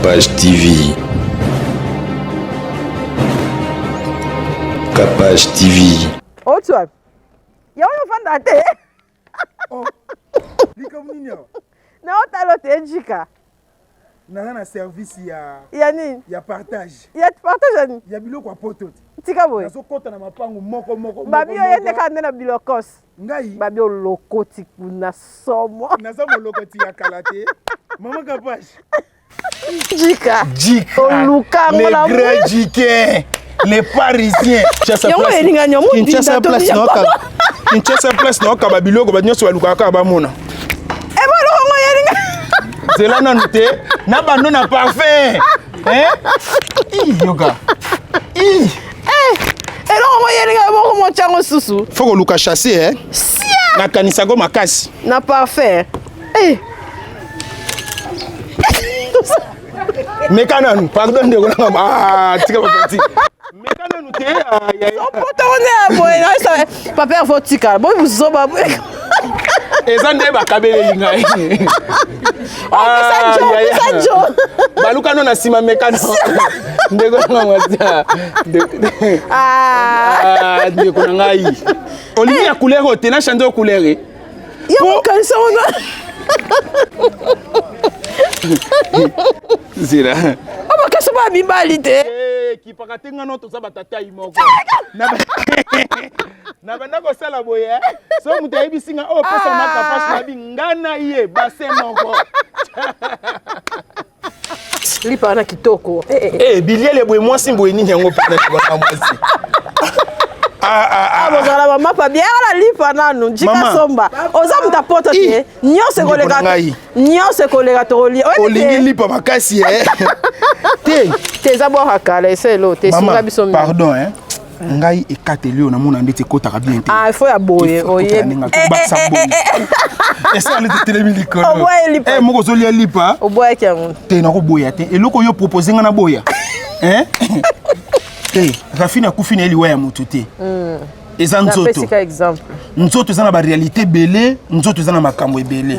Capage TV. Capage TV. Oti wapi? Yango yo ofanda te. Oh, likambo nini awa? Na otala ote ejika. Naza na service ya ya nini? Ya partage. Ya partage ya nini? Ya biloko ya poto te. Tika boye. Nazokota na mapangu moko moko. Babi oye nde kaka nde na bilokos. Ngai. Babi olokoti kuna somo. Naza molokoti ya kala te. Mama Kapash. Jika. Jika. Oluka ngo na grand Jikin. Les Parisiens. Yango elinga nyomo Kinshasa place na oka. Kinshasa place na oka ba biloko ba nyonso balukaka kaka bamona. Eh ba eloko ngo yelinga. Zela nanu te na bando na parfum. Hein? Ih yoka. Ih. Eh, eloko ngo yelinga moko motyango susu. Faut koluka chasser hein. Sia. Nakanisako makasi. Na parfum. Eh. Meka nanu, pardon ndeko nanga. Ah, tika bapati. Meka nanu te. Ah, ya ya. Pota ngo nde ya boye na sa papa ya faut tikala. Boye buzoba boye. Eza nde bakabeleli ngai. Ah, ya ya. Baluka no na nsima meka no. Ndeko nanga mwasi. Ah, ndeko na ngai. Olingi ya couleur oyo te na change couleur. Yo kanisa wana. Zela. Amakasi ba mibali te. Eh, kipaka te ngano toza batatai moko. Na banda kosala boye eh. So moto ayebisi nga oyo oh, pesa ma kapash na bi nga na ye bassin moko. Lipa wana kitoko. Eh, eh, eh. eh biliele boye mwasi boye nini yango mpenza na mwasi. Ah, ah, ah. bozala bamapa biaka na lipa nanu jika somba oza moto apoto te nyonso ekoleka nyonso ekoleka tokolia olingi lipa makasi eh. te te eza bwaka kala eselo te esunga biso pardon eh. ngai ekateli oyo namona ndeti ekotaka bien te ah, faut ya boye oyebi esali tetelemi likolo moko ozolia lipa oboyaki yango te nakoboya te eloko oyo propose ngai naboya te rafine akufi na ye liwa ya motu te hmm. eza nzoto nzoto eza na baréalité ebele nzoto eza na makambo ebele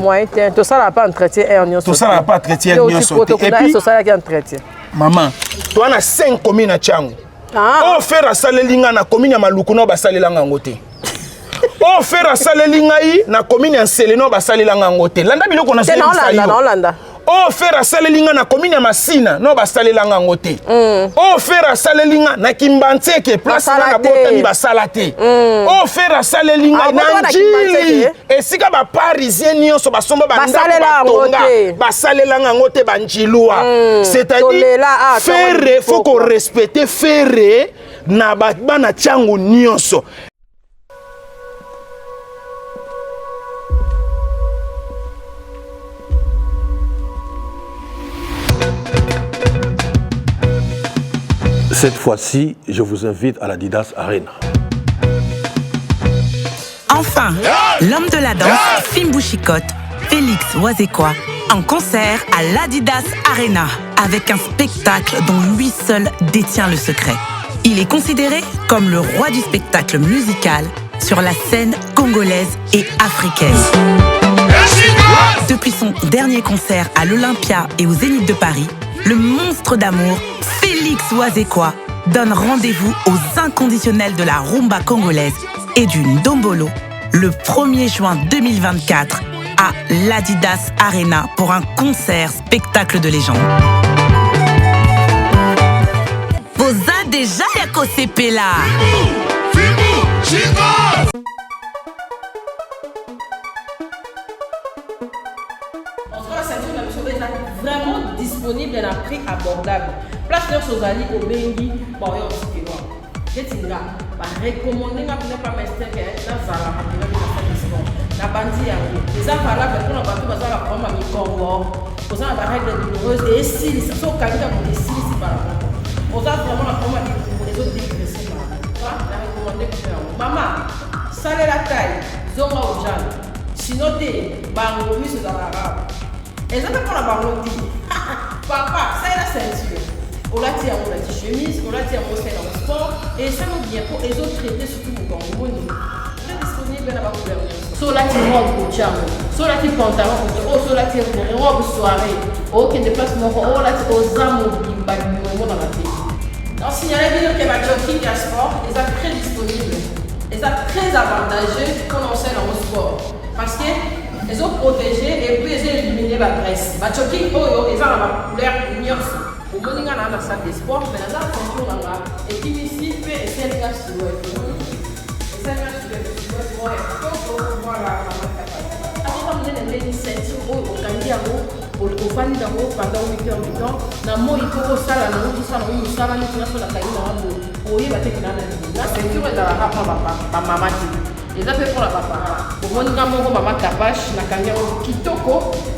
tosalaka pa entretien heure nyonso tosalaka pa entretien heure nyonso te et puis tosalaki entretien mama toa na 5 commune na Tshangu ah. oyo Ferre asaleli ngai na commune ya Maluku nao basalelanga yango te oyo Ferre asaleli ngai na commune ya Nsele nao basalelanga yango te landa biloko nazoyebisa yo oyo Ferre asaleli ngai na commune ya Masina nao basalelanga yango te mm. oyo Ferre asaleli ngai na Kimbanseke place nga nabotami basala te mm. oyo Ferre asaleli ngai ah, na Njili esika baparisien nyonso basomba bandako batonga basalelanga yango te banjilua mm. c'est-à-dire ah, Ferre faut korespecte Ferre na bana Tshangu nyonso. Cette fois-ci, je vous invite à l'Adidas Arena. Enfin, l'homme de la danse, Fimbu Chicotte, Félix Wazekwa, en concert à l'Adidas Arena, avec un spectacle dont lui seul détient le secret. Il est considéré comme le roi du spectacle musical sur la scène congolaise et africaine. Depuis son dernier concert à l'Olympia et au Zénith de Paris, le monstre d'amour, Félix Wazekwa, donne rendez-vous aux inconditionnels de la rumba congolaise et du Ndombolo le 1er juin 2024 à l'Adidas Arena pour un concert spectacle de légende. Boza déjà ya kosepela. Vraiment disponible na prix abordable. Place nyonso ozali obengi baoyo otikela. Neti nga ba recommander nga pena pa mestin ke nazalaka pena na salle de sport. Nabandi yango. Eza valable mpona bato baza na problème ya mikongo, oza na ba règles douloureuses esilisa soki okangi kaka moto esilisi mbala moko. Oza vraiment na problème ya mikongo ezo dégraisser mbala moko. Na recommander bino yango. Mama, salela taille, zonga ojana. Sinon te, bango miso ezalaka rare. Eza mpe mpona bango te. Papa, salela ceinture. Olati yango olati chemise, olati yango osala yango sport, et esali bien mpo ezo traiter surtout mokongo moni. Très disponible. mpe na bacouleur nyonso. So olati robe otya yango, so olati pantalon otya oyo, so olati robe soirée okende place moko, olati oza mobimba omonaka te. Donc signale bino ke bajogging ya sport eza très disponible, eza très avantageux mpona osala yango sport parce que ezoprotege et puis ezoélimine bagraisse. Bajogging oyo eza na bacouleur nyonso. Omoni nga na salle de sport, mais naza ceinture na nga ekimisi mpe esali nga silhouette, esali nga silhouette, silhouette moko ya kitoko. Voilà, atoka monene ndeni ceinture oyo okangi yango, ofandi nango pendant 8 heures du temps na moi mpo osala nango, ozosala nango mosala neti nga so nakangi nanga boye, oyeba te kina na nini. Na ceinture ezalaka mpona bamama te, eza mpe mpona bapapa. Omoni nga moko mama Kapache nakangi yango kitoko,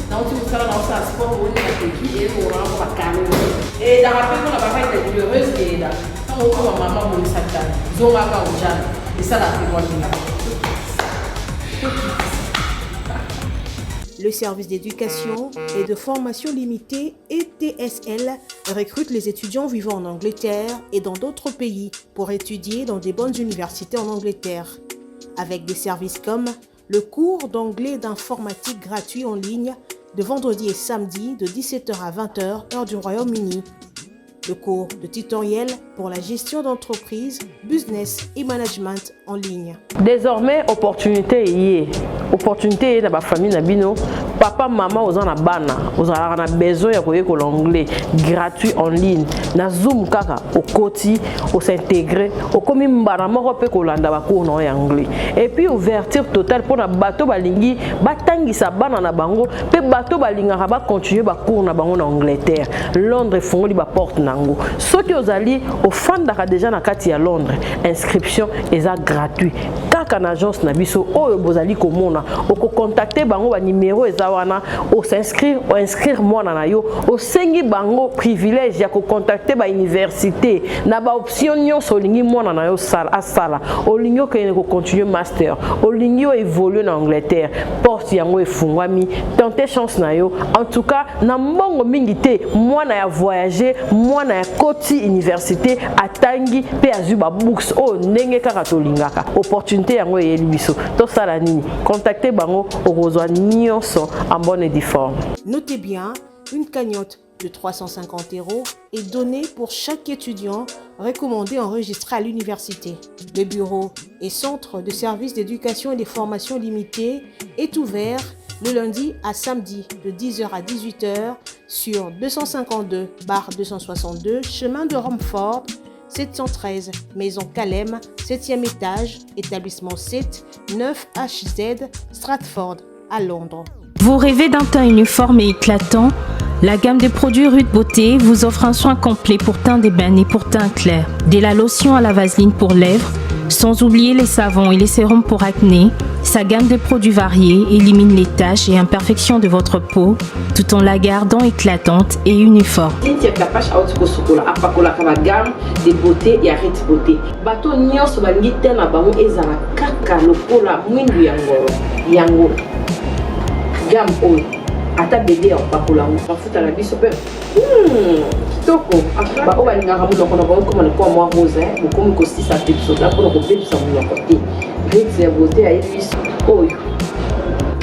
nauti mosala na osala sport, omoni nateki eyebongango bacalories. Eyedaka mpe mpona barègle douloureuse, eyeda ntango okoma mama bongisa tani zongaka ojana, esala mpe mwa bien. Le service d'éducation et de formation limitée ETSL recrute les étudiants vivant en Angleterre et dans d'autres pays pour étudier dans des bonnes universités en Angleterre. Avec des services comme le cours d'anglais d'informatique gratuit en ligne de vendredi et samedi de 17h à 20h heure du Royaume-Uni. Le cours de tutoriel pour la gestion d'entreprise, business et management en ligne. Désormais, opportunité eye, opportunité eye na bafamille na bino, papa, mama oza na bana, ozalaka na besoin ya koyekola anglais gratuit en ligne na Zoom. Kaka okoti, os'intégrer, okomi mbala moko mpe kolanda bacours na yo ya anglais. Et puis ouverture totale mpona bato balingi batangisa bana na bango mpe bato balingaka bacontinue bacours na bango na Angleterre. Londres efungoli baporte na yango. Soki ozali ofandaka déjà na kati ya Londres, inscription eza gratuit kaka na agence na biso oyo bozali komona. Okocontacte bango, banimero eza wana, os'inscrire, oinscrire mwana na yo, osengi bango privilège ya kocontacte bauniversité na baoption nyonso olingi mwana na yo asala. Olingi okende kocontinue master, olingi oévolue na Angleterre, porte yango efungwami, tente chance na yo. En tout cas na mbongo mingi te, mwana ya voyage, mwana ya koti université, atangi mpe azwi babourse oyo ndenge kaka tolingaka. Opportunité yango eyeli biso, tosala nini? Contacte bango, okozwa nyonso en bonne et due forme. Notez bien, une cagnotte de 350 euros est donnée pour chaque étudiant recommandé enregistré à l'université. Le bureau et centre de services d'éducation et de formation limitée est ouvert le lundi à samedi de 10h à 18h sur 252 262 chemin de Romford, 713, Maison Calem, 7e étage, établissement 7, 9 HZ, Stratford, à Londres. Vous rêvez d'un teint uniforme et éclatant? La gamme de produits Rude Beauté vous offre un soin complet pour teint d'ébène et pour teint clair. De la lotion à la vaseline pour lèvres, sans oublier les savons et les sérums pour acné, sa gamme de produits variés élimine les taches et imperfections de votre peau tout en la gardant éclatante et uniforme. Cynthia Kapache auti kosukola, apakolaka bagamme de beauté ya Rit Beauté. Bato nyonso balingi te na bango ezala kaka lokola mwindu ya ngolo. Yango gamme oyo, ata bebe ya kopakola yango, mafuta na biso mpe kitoko. Baoyo balingaka monoko na bango ekoma lokola mwa rose, bokomi kosisa mpe bisoda mpona kobebisa monoko te. Rit ya Beauté ayebi biso oyo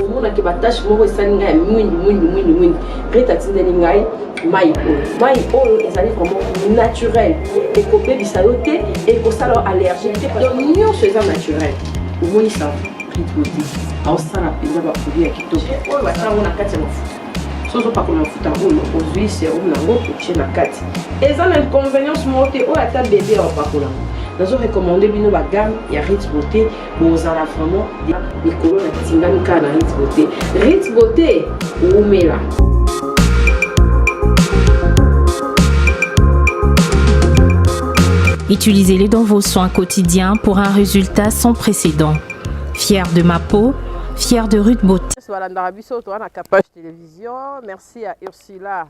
omonaki batache moko esali ngai ya mwindu mwindu mwindu mwindu. Rit atindeli ngai mai oyo. Mai oyo ezali vraiment naturel, ekobebisa yo te, ekosala yo allergique te, donc nyonso eza naturel. Omonisa Rit Beauté aosala mpenza baproduit ya kitoko oyo batia yango na kati ya mafuta. So ozopakola mafuta oyo, ozwi sérum nango, otie na kati, eza na inconvénience moko te. Oyo ata bebe ya opakola yango. Nazo recommande bino bagamme ya Rit Beauté, bozala vraiment mikolo na tingami kaka na Rit Beauté. Rit Beauté wumela. Utilisez-les dans vos soins quotidiens pour un résultat sans précédent. Fier de ma peau, fier de Ruth Beauté. Balandaka biso, toza na Capage Télévision. Merci à Ursula,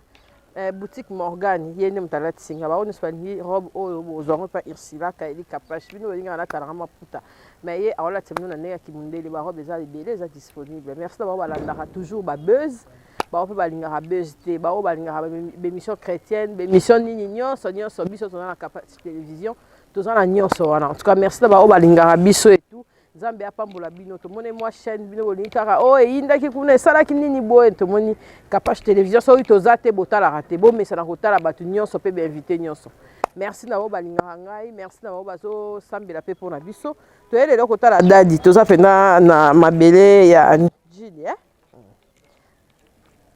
boutique Morgane, ye nde moto alatisi nga. Bango nyonso balingi robe oyo, bozwango mpa Ursula Kaeli Capage. Bino bolingaka natalaka maputa, mais ye aolatisa bino na ndenge ya kimundele. Barobe eza ebele, eza disponible. Merci na bango balandaka toujours babuzz, bango mpe balingaka buzz te, bango balingaka bémission chrétienne, bémission nini nyonso nyonso. Biso toza na Capage Télévision, toza na nyonso wana. En tout cas merci na bango balingaka biso et tout. Nzambe apambola bino. Tomoni mwa chaîne bino bolingi kaka oh eyindaki kuna esalaki nini boye. Tomoni Kapash Television soki toza te botalaka te, bomesana kotala bato nyonso mpe ba invité nyonso. Merci na bango balingaka ngai, merci na bango bazosambela mpe mpo na biso. Toye lelo kotala Dady, toza mpenza na mabele ya Njili eh?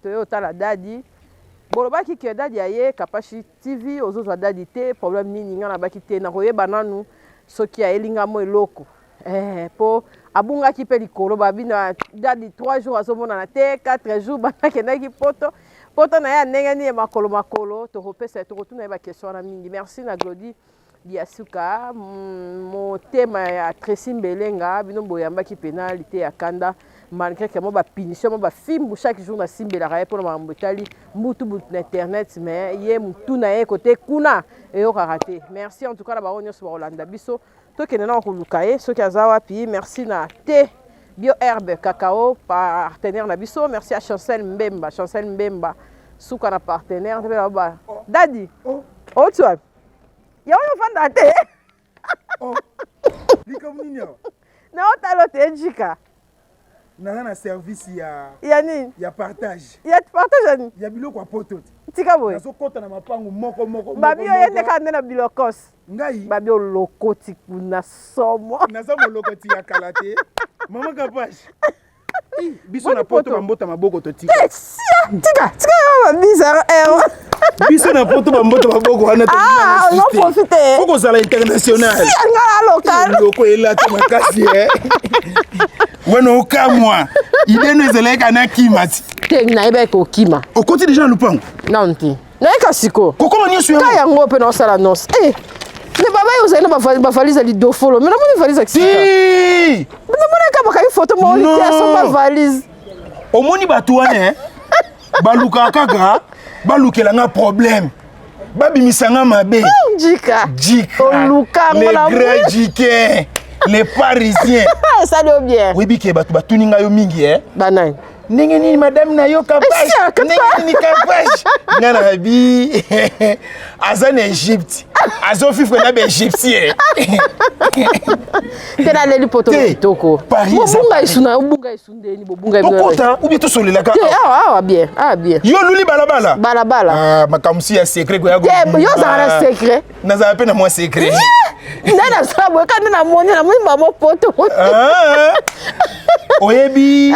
Toye otala Dady. Bolobaki ke Dady aye Kapashi TV, ozozwa Dady te, problème nini? Nga nabaki te, nakoyeba nanu soki ayeli nga mo eloko. Po abungaki pe likolo, babi na Dady 3 jours azomonana te, 4 jours banda akendaki poto. Poto na ye ya ndenge nini, makolo makolo, tokopesa, tokotuna ye ba question wana mingi. Merci na Glody Diasuka, motema ya Tracy Mbelenga, bino boyambaki pena liteya kanda, malgré que moi ba punition, moi ba fimbu chaque jour na simbelaka ye pona makambo etali mbutu butu na internet, mais ye mutu na ye kote kuna eyokaka te. Merci en tout cas na bango nyonso bakolanda biso, tokende na koluka ye soki aza wapi. Merci na te Bio Herbe Cacao partenaire na biso, merci à Chancel Mbemba, Chancel Mbemba suka na partenaire nde ba Dady oti wapi? Ya oyo ofanda te. Oh. Likambo nini awa? Na otalo te ejika. Naza na service ya ya nini? Ya partage. Ya partage ya nini? Ya biloko ya poto te. Tika boye. Nazokota na mapangu moko moko. Babi oye nde kaka nde na bilokos. Ngai. Babi olokoti kuna somo. Naza molokoti ya kala te. Mama Kapash. Biso na poto bambota maboko totika. Tika, tika yo ba bizarre erreur. Biso na poto bambota maboko wana to. Ah, on profite. Faut kozala international. Si nga na local. Loko elata makasi eh. Wana okamwa. Idée no ezalaki na kima ti. Te nayebaki kokima. Okoti déjà na lupango? Non te. Nayeka siko. Kokoma nyonso yango. Ka yango mpe naosala annonce. Eh. Mais baba yo ozali na ba valise ya lidofolo. Mais namoni valise ya kisika. Si. Namoni kaka bakangi photo moko te asomba valise. Omoni bato wana eh? Balukaka kaka balukela nga problème. Babimisa nga mabe. Oh, Djika. Djika. Oluka ngo na Le grand Djika. Les Parisiens. Esali yo bien. Oyebi ke bato batuni nga yo mingi eh? Banani? Ndenge nini madame na yo Kapash? Ndenge nini Kapash? Nga na bi aza na Egypte. Azo vivre na ba égyptien. Te naleli poto kitoko. Bobunga esu na obunga esu ndeni bobunga esu. Tokota ou bien tosolelaka. Te awa awa bien, awa bien. Yo luli balabala. Balabala. Ah makambo si ya secret ko ya ko. Te yo ozala na secret. Nazala pe na mwa secret. Nde nasala boye kaka nde namoni namoni mama poto. Ah, oyebi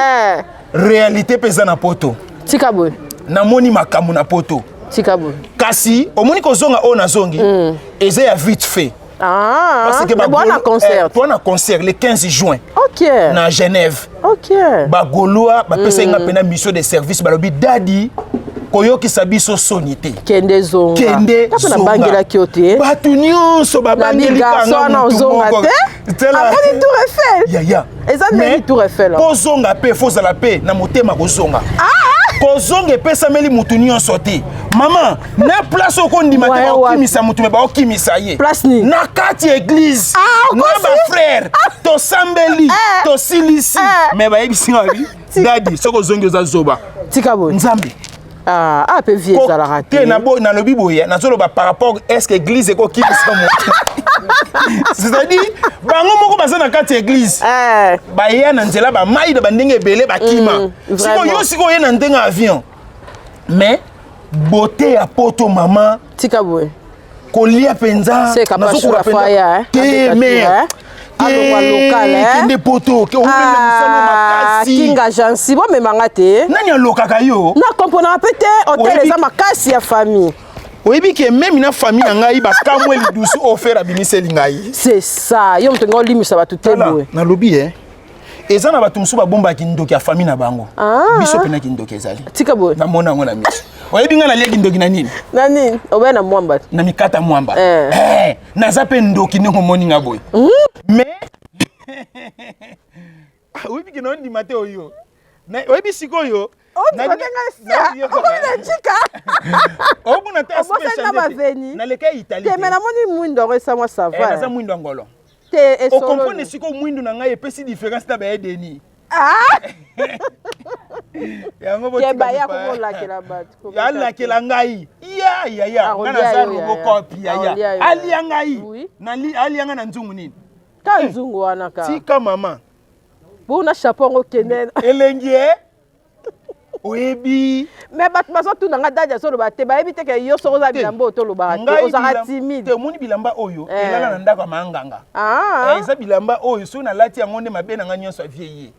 réalité mpe eza na poto. Tika boye. Namoni makambo na poto. Tika boye. Kasi omoni kozonga oyo nazongi eza ya vite fait. Ah, parce que ba concert. Toi na concert le 15 juin. OK. Na Genève. OK. Ba Gaulois ba pesa nga pena mission de service balobi Dady koyokisa biso soni te. Kende zonga. Kende zonga. Nabangelaki yo te. Bato nyonso babangeli kanga mutu moko. Amoni Tour Eiffel. Ya ya. Eza ndenge Tour Eiffel. Kozonga pe fozala pe na motema kozonga. Ah! Kozonga epesameli mutu nyonso te. Mama, na place okondima te baokimisa mutu me baokimisa ye. Place nini? Na kati église. Ah, na ba frère. Tosambeli, tosilisi. Mais bayebisi nga babi, Dady, soki ozongi oza zoba. Tika boye. Nzambe. Ah, ah pe vie ezalaka te. Te nalobi boye, nazoloba par rapport est-ce que église ekokimisa moto. C'est-à-dire bango moko baza na kati ya église. Baya na nzela ba mai na bandenge ebele bakima. Sikoyo yo sikoyo oye na ndenge avion. Mais beauté ya poto mama. Tika boye. Kolia penza. Nazokoka penza. Te mais kende poto oumela mosala makasi. Kinga Jansi bomemanga te. Nani alokaka yo? Na comprenaka pe te hotel eza makasi ya famille. Oyebi ke meme na famille na ngai bakamwe lidusu oyo Ferre abimiseli ngai. C'est ça, yo moto nga olimisa bato te boye. Nalobi eh. Eza na bato mosusu babombaka kindoki ya famille na bango. Biso mpe na kindoki ezali. Tika boye. Namona yango na miso. Oyebi ngai nalia kindoki na nini? Na nini? Obeya na mwamba. Na mikata mwamba. Eh, naza mpe ndoki ndenge omoni nga boye. Mais oyebi ke naondima te oyo. Oyebi sikoyo omona te naleka Italie te mais namoni mwindo yango esa mwa ça va. Naza mwindo ya ngolo. Te esolo. Okomprendre sikoyo mwindo na ngai epesi différence na baye Denis. Yango botika kolakela bato. Alakela ngai. Ya ya ya. Nga naza Robocop ya ya. Alia ngai. Nali alia ngai na nzungu nini? Ka nzungu wana ka. Tika mama. Bo na chapeau yango kende. Elengi eh? Oyebi. Mais bato bazotuna nga dadi azoloba te, bayebi te ke yo soko oza bilamba oyo tolobaka te, ozalaka timide. Te, omoni bilamba oyo eh. Elala na ndako ya manganga. Ah. Eh, eza bilamba oyo soki nalati yango nde mabe na nga nyonso avie ye.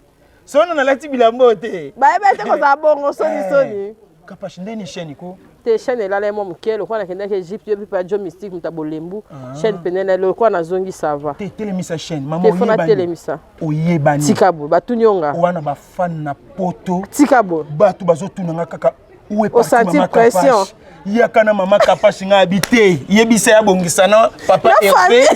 Soki nalati bilamba oyo te. Bayebi te kozala bongo soni eh. Soni. Kapash ndeni chaîne ko. Te chaîne elala ye mwa moke lokola nakendaki Egypte yo mpe jo mystique moto ya bolembu ah. Chaîne pene na lokola nazongi ça va. Te telemisa chaîne mama oyebani. Te telemisa. Oyebani. Tika boye batuni yo nga. Wana ba fan na poto. Tika boye. Bato bazotuna nga kaka où est parti Osanti mama pression. Kapash? Yaka na mama Kapash nga abi te yebisa ya bongisa na papa Hervé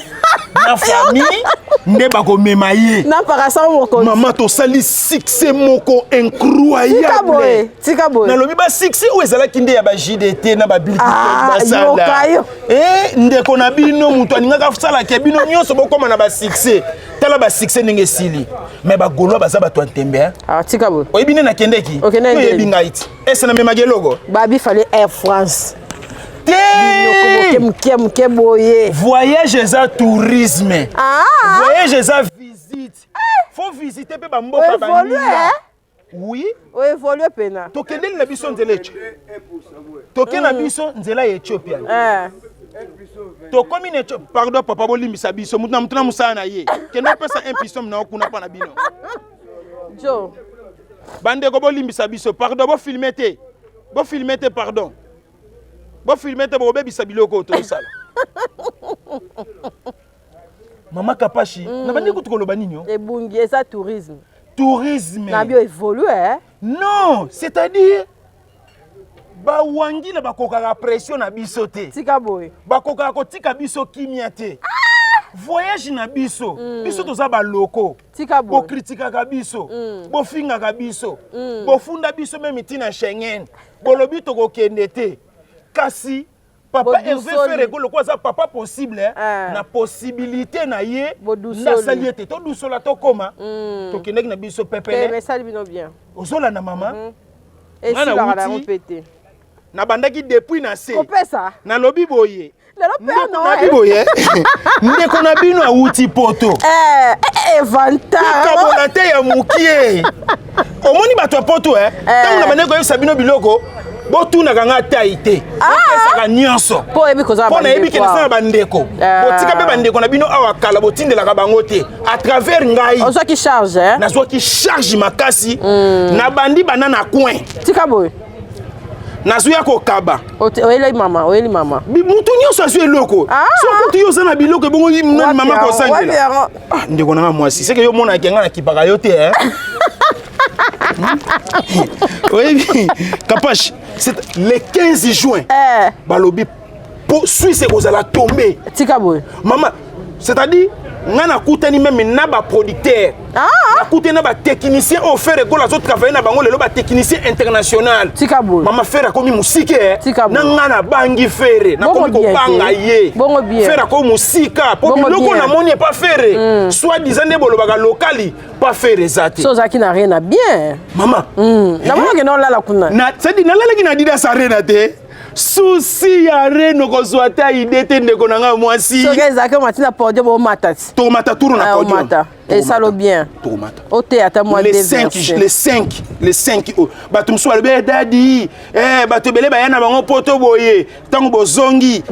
na famille nde bakomema ye. Na parasa mokonzi. Mama tosali succès moko incroyable. Tika boye. Nalobi ba succès oyo ezalaki nde ya ba JDT na ba Bill ah, basala. Eh ndeko na bino moto alingaka asalaka bino nyonso bokoma na ba succès. Tala ba succès ndenge esili. Mais ba Gaulois baza bato ya ntembe. Ah tika boye. Oyebi nde nakendeki? Oyebi ngai ti. Ese namemaki eloko? Babi fallait Air France. Te! Moke moke boye. Voyage eza tourisme. Ah. Voyage eza visite. Faut visiter mpe bamboka baninga. Oui. Oévolue pena. Tokendeli na biso nzela Ethiopie. Toke na biso nzela ya Ethiopia. Eh. Tokomi na Ethiopie. Pardon papa bolimbisa biso mutu na mutu na mosala na ye. Kende opesa un piston na kuna mpo na bino. Joe. Bandeko bolimbisa biso. Pardon bofilme te. Bofilme te pardon. Bofilme te bokobebisa biloko oyo tozosala. Mama Kapashi, na bandi kutu koloba nini yo? Ebungi eza tourisme. Tourisme. Na bio évolue eh? Non, c'est-à-dire bawangila bakokaka pression na biso te. Tika boye. Bakokaka kotika biso kimia te. Ah! Voyage na biso, biso toza baloko. Tika boye. Bokritikaka biso, bofingaka biso, bofunda biso meme ntina Schengen. Bolobi tokokende te. Kasi papa Hervé Ferrego lokola aza papa possible eh, na possibilité na ye nasali ete todusola tokoma tokendaki na biso pepele. Esali bino bien. Ozolanda mama. Esilaka na yango mpe te. Nabandaki depuis na se. Kopesa. Nalobi boye. Lelo père Noël. Boye. Ndeko na bino awuti poto. Eh, evanta. Kabola te ya mukie. Omoni bato ya poto eh. Tango na bandeko koyebisa bino biloko botunaka nga tai te. Bopesaka nyonso. Po oyebi kozala mpo nayebi ke nasala bandeko. Botika mpe bandeko na bino awa kala botindelaka bango te. À travers ngai. Ozwaki charge eh. Nazwaki charge makasi. Nabandi banda na coin. Tika boye. Nazwi ya kokaba. Oyeli mama, oyeli mama. Mutu nyonso azwi eloko. Soki kutu yo oza na biloko ebongo nani mama kosangela. Ah, ndeko na nga mwasi, seke yo omonaka nga nakipaka yo te eh. Oyebi, Kapash, c'est le 15 juin. Balobi po Suisse ekozala tombe. Tika boye. Mama, c'est-à-dire nga nakutani meme na baproducteur nakutani na batechnicien oyo Ferre Gola azotravaille na bango lelo batechnicien international. Tika boye. Mama Ferre akomi mosike na nga nabangi Ferre nakomi kobanga ye. Ferre akomi mosika po biloko namoni epa Ferre soit disant nde bolobaka lokali pa Ferre eza te. So ozalaki na arena bien. Mama. Namoni okende olala kuna. C'est-à-dire nalalaki na Adidas Arena te. Susi ya reno kozwa ata ide te ndeko na ngai mwasi. Soki ezalaki omati na podium omata ti. Tokomata turu na podium. Omata. Esalo bien. Tokomata. Oteya ata mwa le 5 le 5 le 5 oyo bato mosusu balobi eh, dadi eh, bato ebele baya na bango poto boye ntango bozongi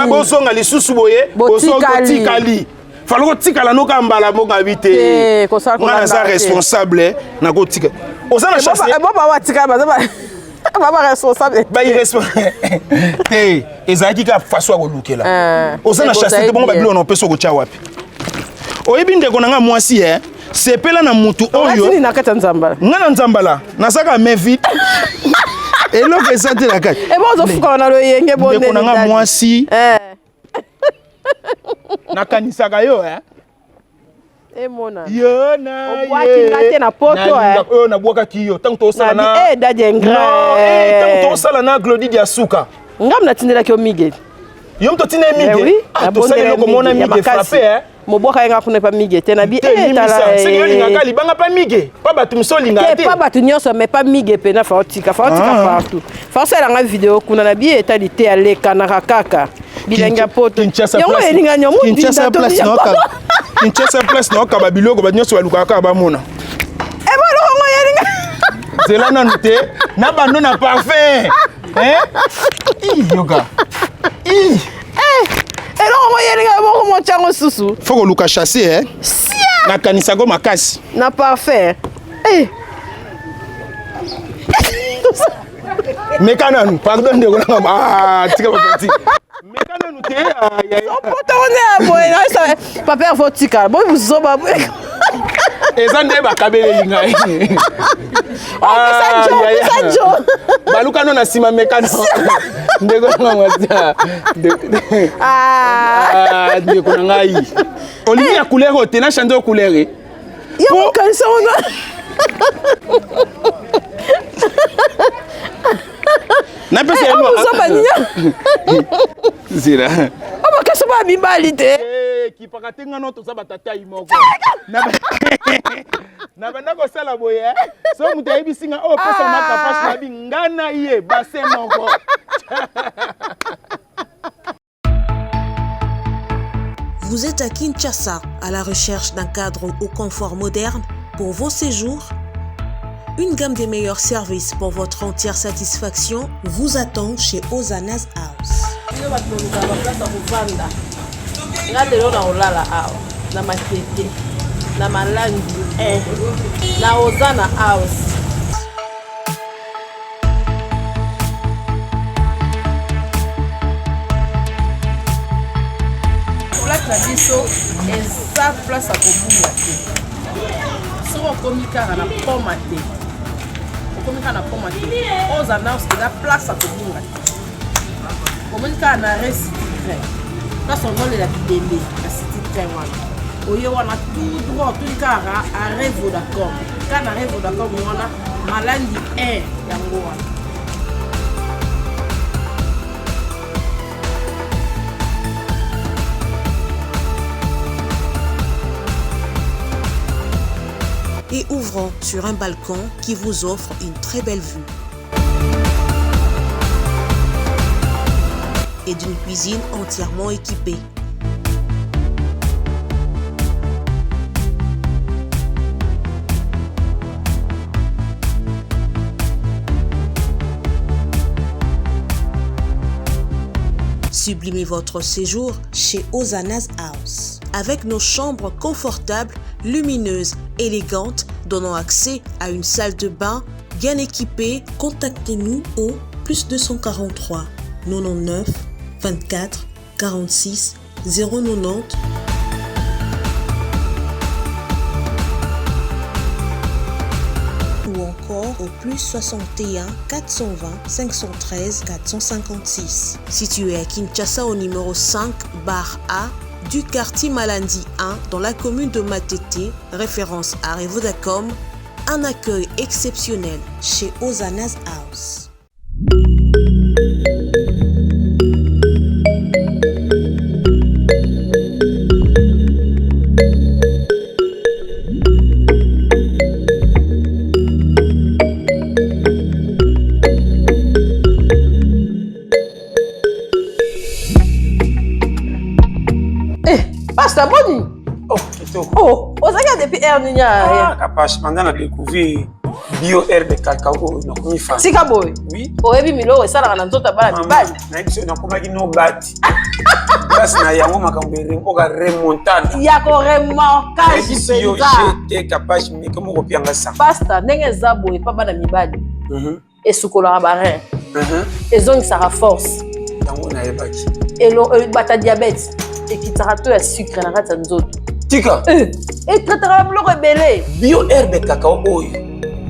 bozonga lisusu boye botikali falo kotikala noka mbala moko abi te nga naza responsable nakotika oza na chance boba watika baza baba responsable ba irresponsable te ezalaki kaka façon ya kolukela oza na chasse te bongo babiloko na opesa okotya wapi oyebi ndeko na nga mwasi e sepela na mutu oyo na kati ya nzambala nga na nzambala nazaka main vide eloko eza te na kati ebo ozofukama na loyenge ndeko na nga mwasi nakanisaka yo eh emona yo na obwaki nga te na poto eh oyo nabwakaki yo ntango tosala na eh dadi ingrat ntango tosala na Glody Diasuka ngam natindelaki yo mige yo moto otinda ye mige oui tosali eloko mona mige frappe eh mobwaka ye nga kuna epa mige te na bi eh tala seke yo olingaka libanga pa mige pa bato mosusu olingaka te pa bato nyonso mais pa mige mpena fa otika fa otika partout fa osala nga video kuna na bi etali te alekanaka kaka bilenge ya poto yango elinga nyango Kinshasa place na okanga. Kinshasa place na okaba biloko bato nyonso balukaka kaka bamona. Eloko ngo yelinga. Zela nanu te na bando na parfum. Hein? Ih, yoka. Ih. Eloko ngo yelinga moko motyango susu. Faut koluka chasser hein? Nakanisako makasi. Na parfum. Eh. Meka nanu, pardon ndeko nanga. Ah, tika ba Meka nanu te. Ah, ya, ya. Poto ngo nde ya boye na papa Herve otikala boyi buzoba boye. Eza nde bakabeleli ngai. Opesa jo, ya, ya. opesa jo. Baluka no na nsima meka no. Ndeko nanga mwasi. Ah. Ah, ndeko na ngai. Olingi ya couleur oyo te na change couleur. eh. Ya mokanisa wana. Napesa yo Ozoba nini? Zela. Omakasi ba mibali te. Eh, kipaka te nga no toza batatai moko. Na banda kosala boye eh. So moto ayebisi nga oyo pesa ma kapache na bi nga na ye bassin moko. Vous êtes à Kinshasa à la recherche d'un cadre au confort moderne pour vos séjours? Une gamme des meilleurs services pour votre entière satisfaction vous attend chez Ozana's House. Bino bato bolukaka baplace ya kovanda, nga lelo na kolala awa na Matete na Malandi 1 na Ozana House. Place na biso eza place ya kobunga te. Soki okomi kaka na poma te, okomi kaka na poma te, Ozana House eza place ya kobunga te. Omoni kaka na arrêt City Train, place ozolela bibembe na City Train wana, oye wana tout droit, otuni kaka arrêt Vodacom, kaka na arrêt Vodacom wana Malandi 1 yango wana. Et ouvrant sur un balcon qui vous offre une très belle vue. Et d'une cuisine entièrement équipée. Sublimez votre séjour chez Ozana's House. Avec nos chambres confortables, lumineuses, élégantes, donnant accès à une salle de bain bien équipée, contactez-nous au plus 243 99 24 46 090 ou encore au plus 61 420 513 456. Situé à Kinshasa au numéro 5 bar A du quartier Malandi 1 dans la commune de Matete, référence à Vodacom, un accueil exceptionnel chez Ozana's House. Eh, Pasteur boni. Oh, kitoko. Oh, ozalaki depuis heure nini ya? Ah, Kapash, banda na découvrir bio herbe cacao oyo nakomi fan. Tika boye. Oui. Oyebi miloko esalaka na nzoto ya bana mibali. Nayebi soki nakomaki no bati. Place na yango makambo oka remontada. Ya ko remorquage Nayebisi yo mpenza. jete Kapash meke moko pianga sa. Pasta, ndenge eza boye pa bana mibali. Esukolaka ba rein. Ezongisaka force. Yango nayebaki. Bata diabète ekitaka to ya sucre na kati ya nzoto. Tika. Etraitaka biloko ebele. Bio herbe cacao oyo.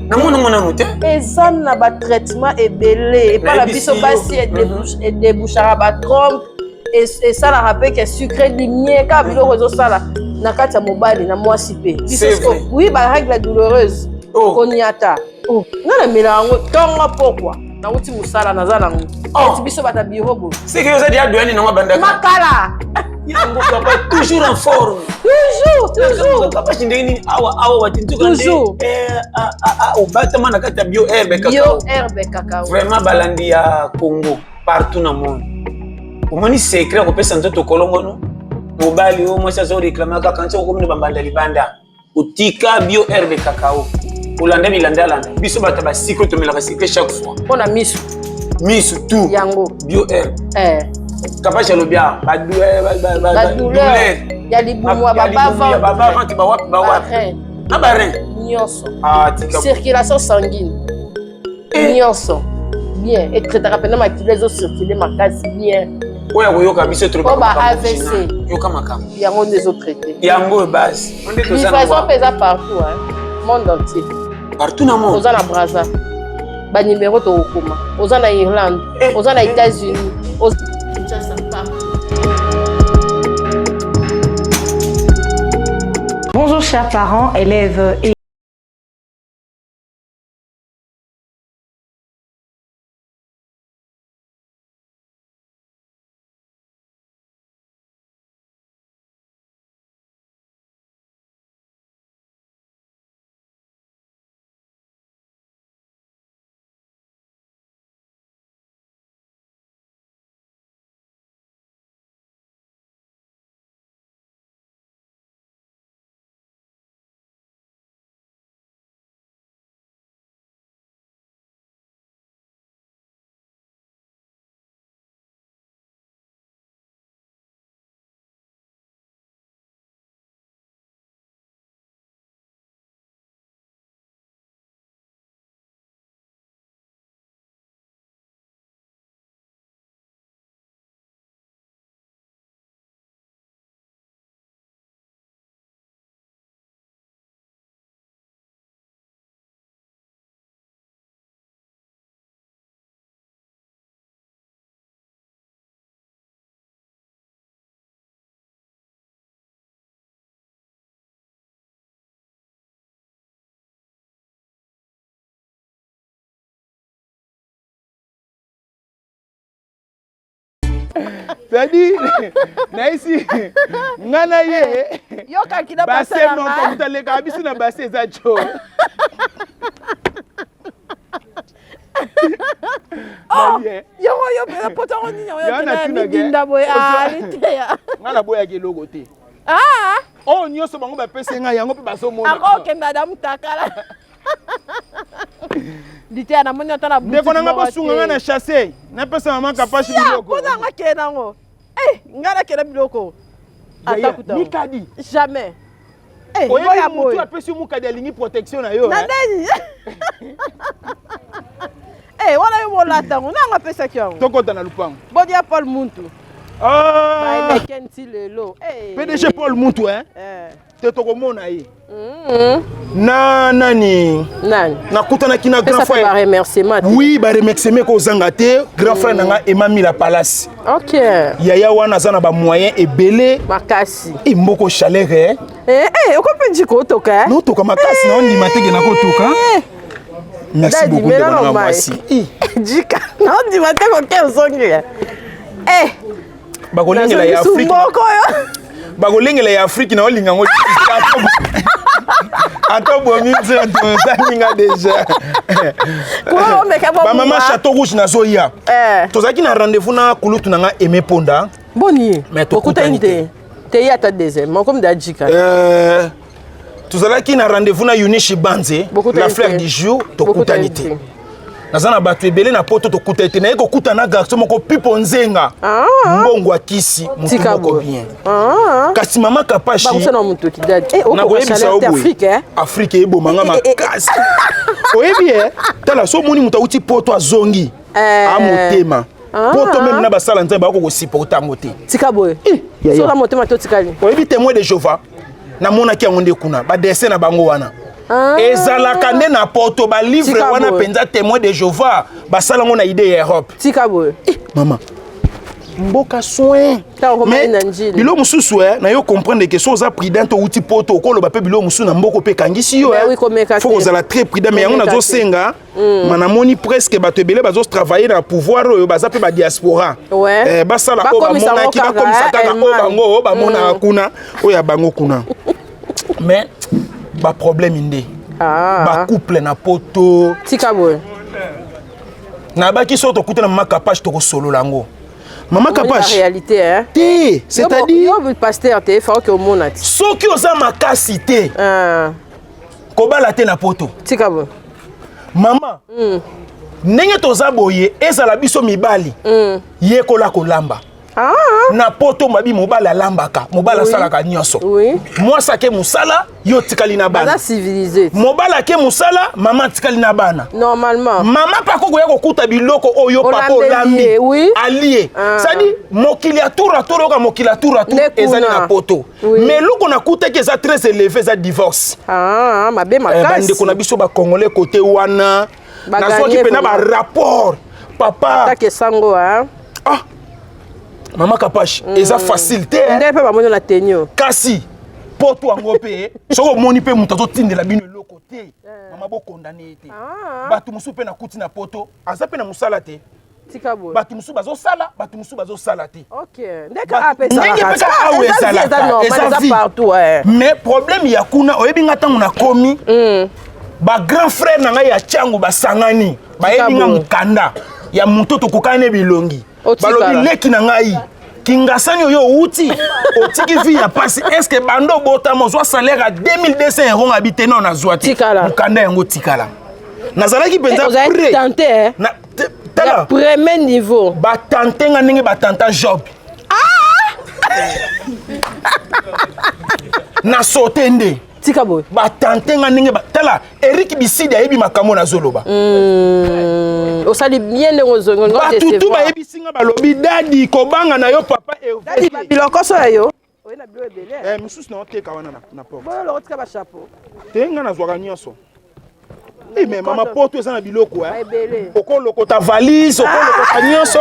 Namona ngo nanu te. Eza na ba traitement ebele. Epa na biso basi edébouchaka ba trompe, esalaka mpe ke sucre dimie kaka biloko ezosala na kati ya mobali na mwasi mpe. C'est vrai. Oui, ba règle douloureuse. Oh. Koniata. Oh. Nga namela yango ntongo pokwa. Nauti mosala naza nango. Oh. Eti biso bata bureau boye. C'est que oza dia doyani nango bandaka. Makala. Yango papa toujours en forme. Toujours, toujours. Papa ndenge nini awa awa batintuka nde Toujours. obatama na kati ya bio herbe Bio cacao. herbe cacao. Vraiment balandi ya Congo partout na monde. Omoni secret ya kopesa nzoto kolongono. Mobali oyo mwasi azo réclamer kaka nti okomi na bambanda libanda. Otika bio herbe cacao. Olanda bilandalanda. Biso bato ya basiko tomelaka sikle chaque fois. Mpo na misu. Misu tout. Yango. Bio herbe. Eh. Kapashi alobi awa badouleur ya libumu ya babavante bawapi bawapi na barin nyonso ah, circulation sanguine eh. nyonso bien etraitaka mpena makila ezocircule makasi bien oyo akoyoka biso toloba ba avc yoka makambo yango nde ezotraite yango oyo base livraison mpe eza partout hein? monde entier partout na monde oza na braza banimero tokokoma oza na irlande eh, oza na eh. états-unis Kinshasa partout Bonjour chers parents, élèves et c'est-à-dire nayesi nga na ye base moko moto alekaka biso na base eza jo Oh, yango yo mpenza poto yango nini yango midinda boye aliteya nga naboyaki eloko te ah! oyo nyonso bango bapesi ngai yango mpe bazomona akokenda da mutakala liteya namoni ata na ndeko na ngai bosunga ngai na chasse napesa mama kapashi biloko mpona yango akende yango eh, ngai nakenda biloko ata kuta mikadi jamais eh, oyebi motu apesi yo mokadi alingi protection na yo na eh? nini Eh, wana yo bolata yango nanga apesaki yango tokota na lupango bodia paul muntu ah! baeleke nti lelo pdg paul muntu eh? te tokomona ye mm. na nani nani nakutanaki na grand frère baremerciement oui baremerciement ekozanga te grand frère na nga emami la palace ok yaya wana aza na bamoyen ebele makasi e mboko chaleur eh? Eh, eh, okomi mpe njiko otoka eh? notoka makasi na ondima teke nakotoka merci beaucoup ndeko nanga mwasi jika naondima te koke ozongi eh. Bakolengela ya Afrique. Bakolengela ya Afrique na olinga ngo. Ata bomi nzela tozaninga déjà. Ba maman Chateau Rouge nazoya. Eh. Tozalaki na rendez-vous na kulutu na nga Aimé Ponda. Boni. Mais tokutani te. Te ye ata deuxième. Moko mda jika. Euh tozalaki na rendez-vous na Eunice Banze, la fleur du jour, tokutani te. Naza na bato ebele na poto tokutani te. Naye kokutana na garçon moko Pipo Nzenga. Ah. Mbongo ya kisi motu moko bien. Ah. Kasi mama Kapashi eh, nakoyebisa yo boye eh? Afrique eboma nga eh, makasi. Oyebi eh? Tala so omoni moto awuti poto azongi. A motema. Ah. Poto meme na basala nzambe bako kosupporter yango te. Tika boye. Sola motema to tikali. Oyebi témoin de Jéhovah namonaki yango nde kuna badessin na bango wana ah. ezalaka nde na poto balivre wana mpenza témoin de Jéhovah basala yango na idée ya Europe. Tika boye. Eh, mama mboka soin mais bilo mosusu eh, na yo comprendre que so oza prudent outi poto okoloba mpe bilo mosusu na mboka mpe ekangisi yo eh. faut kozala très prudent mais yango nazosenga Mm. Ma namoni presque bato ebele bazo travailler na pouvoir oyo baza pe ba diaspora. Ouais. Eh, basala oyo bamonaki bakomisa kaka oyo bango oyo bamonaka mm. kuna oyo ya bango kuna. Mais ba problème nde. Ah. Ba couple na poto. Tika boye. Nabaki so tokutana mama Kapash tokosolola yango. Mama Kapash. Réalité, hein? Te, c'est-à-dire yo pasteur te, faut que omona ti. Soki oza makasi te. Ah. Kobala te na poto. Tika bo. Mama. Ndenge toza boye ezala biso mibali. Yekola kolamba. Ah. Na poto mabi mobali alambaka, mobali asalaka nyonso. Oui. Mwasi ake mosala, yo otikali na bana. Baza civilisé. Mobali ake mosala, mama atikali na bana. Normalement. Mama mpe akokoya kokuta biloko oyo papa Olambeli ye, olambi oui. alie. Ah. C'est-à-dire mokili ya tour à tour oyoka mokili ya tour à tour Nde kuna. ezali na poto. Oui. Mais eloko nakutaki eza très élevé, eza divorce. Ah, mabe Eh, makasi. bandeko na biso bacongolais kote wana Baganye nazwaki mpena vraiment. barapport papa. Atake sango, hein? Ah, mama Kapash, eza facile te, eh. Nde mpe bamoni na tenio. Kasi poto yango mpe soki omoni mpe moto azotindela bino eloko te, mama, bokondane ye te. Bato mosusu mpe nakuti na poto aza mpe na mosala te. Tika boye. Bato mosusu bazosala, bato mosusu bazosala te. Ok. Ndenge ape Ndenge mpe kaka awa ezalaka, eza eza vie. partout, eh. Mais problème ya kuna, oyebi nga ntango nakomi, bagrand frère na ngai ya Tiango basangani, bayebi nga boye. mokanda ya moto tokokani na bilongi. Otikala. Balobi leki na ngai Kingasani oyo outi otiki vie ya pasi, est-ce bando obotama ozwa salaire ya 2200 euro? Ngabi te, non, nazwa te. Tikala. Mokanda yango tikala, nazalaki mpenza Eh, ozalaki prêt. tenté, eh? Tala. Ya premier niveau. Batante nga ndenge batanta Job na sote nde. Tika boye. Batante nga ndenge tala, Erik Bisidi ayebi makambo nazoloba. Osali bien ndenge ozongi. Bato tu bayebisi nga, balobi dadi kobanga na yo papa. Dadi biloko so ya yo. Oye na bilo ebele. Eh, mosusu na oteka wana na porte. Boyo loko tika ba chapeau. Te, nga nazwaka nyonso. Eh, mais mama, poto eza na biloko, eh. Ebele. Okolokota valise, okolokota nyonso.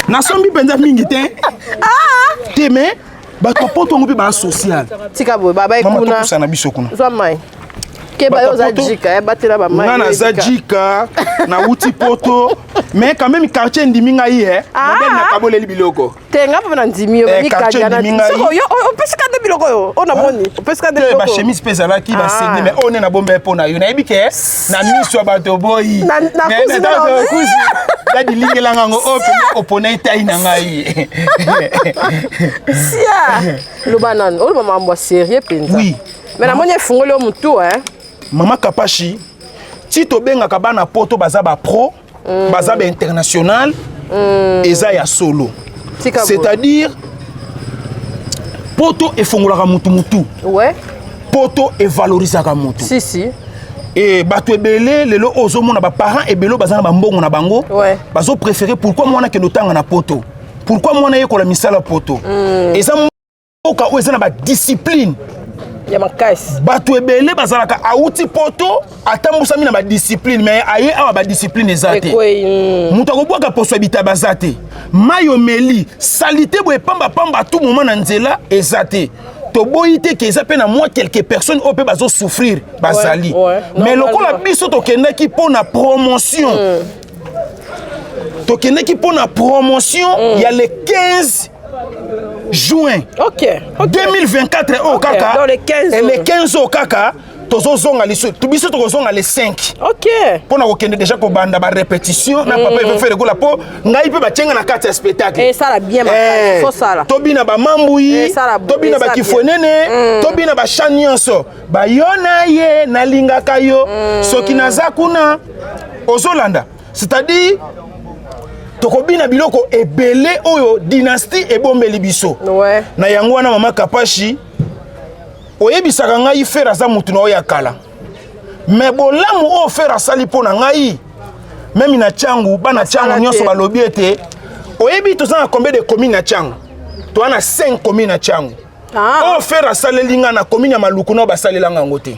Nasombi mpenza mingi te te, mais bato ya poto yango mpe baa social. Tika boye, baba. Mama, Kuna. topusana biso kuna. Zwa mai. Keba yo oza jika, eh, batela ba mai. Nga naza jika, nauti poto, mais quand même quartier ndimi ngai, eh. Modèle nakaboleli biloko. Te, nga mpe na ndimi yo. Eh, quartier ndimi ngai. Soko yo opesika nde biloko oyo oyo namoni opesika nde te biloko. Bachemise mpe ezalaki, basengi, mais oyo nde nabomba ye mpo na yo. Nayebi ke na miso ya bato boyi. Na kuzi nde Kuzi dadi lingelanga yango oyo mpenza opona etai na ngai. Sia, loba nanu, oloba makambo ya sérieux mpenza. Oui. Mais namoni efungoli yo motu, eh. Mama Kapashi, ti tobengaka bana poto baza bapro, baza bainternational, eza ya solo. Tika boye. C'est-à-dire poto efongolaka mutu mutu. Poto evalorisaka mutu. Si si. E bato ebele lelo oyo ozomona baparent ebele oyo baza na bambongo na bango, bazopréféré pourquoi mwana akende otanga na poto, pourquoi mwana yekola misala poto. Eza mboka oyo eza na badiscipline ya makasi. Bato ebele bazalaka awuti poto, atambusami na badiscipline, mais aye awa badiscipline eza te. Ekwei. Moto akobwaka poso ya bitaba aza te, mai omeli saleté boye pambapamba tout moment na nzela eza te. Toboyi te ke eza mpe na mwa quelques personnes oyo mpe bazosouffrir bazali, mais lokola biso tokendaki mpo na promotion, tokendaki mpo na promotion ya le 15 juin 2024 oyo kaka. Donc le 15 Et le oyo. 15 oyo kaka tozozonga lisusu, biso tokozonga le 5 mpo na kokende déjà kobanda barépétition na papa Eve Ferre Gola, mpo ngai mpe batienga na kati ya spectacle. Esala bien makasi, faut sala. Tobina bamambui, Esala tobina esala bien. bakifonene, tobina bachan nyonso bayo na ye nalingaka yo soki naza kuna ozolanda. C'est-à-dire tokobina biloko ebele oyo dynastie ebombeli biso. Na yango wana, mama Kapashi, oyebisaka ngai Ferre aza motu na oyo ya kala, mais bolamu oyo Ferre asali mpo na ngai, même na Tiangu, bana Tiangu nyonso balobi ete oyebi toza na combien de commune na Tiangu? Toza na 5 commune na Tiangu. Oyo Ferre asaleli ngai na commune ya Maluku, nao basalelanga yango te.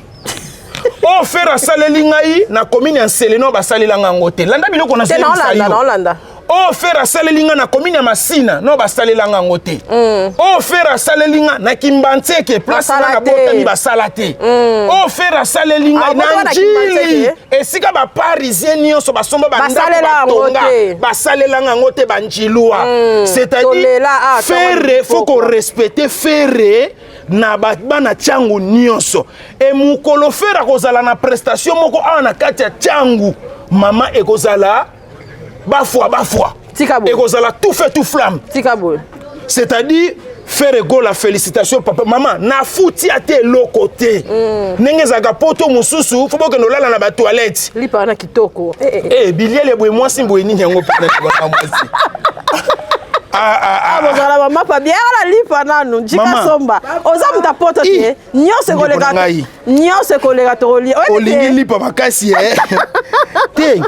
Oyo Ferre asaleli ngai na commune ya Nsele, nao basalelanga yango te. Landa biloko Te, nazoyebisa naolanda, yo. naolanda. Oyo Ferre asaleli nga na commune ya Masina, no basalelanga yango te. Oyo Ferre asaleli nga na Kimbanseke, place nga Basala na te. botami, basala te. Oyo Ferre asaleli Ah, ngai obotama na na Njili, Kimbanseke? esika baparisien nyonso basomba bandako, Basalela yango batonga, te. basalelanga yango te, banjilwa. C'est-à-dire Tolela, ah, Ferre, faut korespecte Ferre na bana Tiangu nyonso. E mokolo Ferre akozala na prestation moko awa na kati ya Tiangu, mama, ekozala bafwa bafwa. Tika boye. Ekozala tout feu tout flamme. Tika boye. C'est-à-dire Ferre Gola félicitations papa maman nafuti ata eloko te mm. ndenge ezalaka poto mosusu fo bokende olala na batoilette lipa wana kitoko eh, eh, eh. eh biliele boye mwasi boye nini yango mpena mwasi Ah, ah, ah. bozala bamapa bien wana lipa nanu jika somba oza moto apoto te nyonso ekoleka nyonso ekoleka tokolia olingi lipa makasi eh. te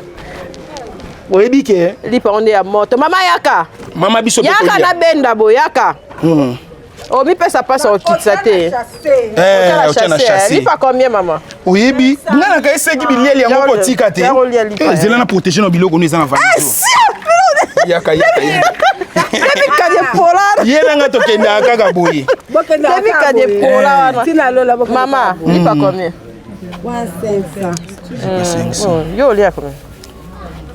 oyebi ke lipa ngo nde ya moto mama yaka mama biso yaka nabenda bo yaka hmm. omipesa mpasi okitisa te eh, lipa combien mama oyebi nga na kaiseki bilieli yango kotika te eh, zela na protege na biloko no eza na valise yaka yaka ye nanga tokendaka kaka boye mama lipa combien yo olia combien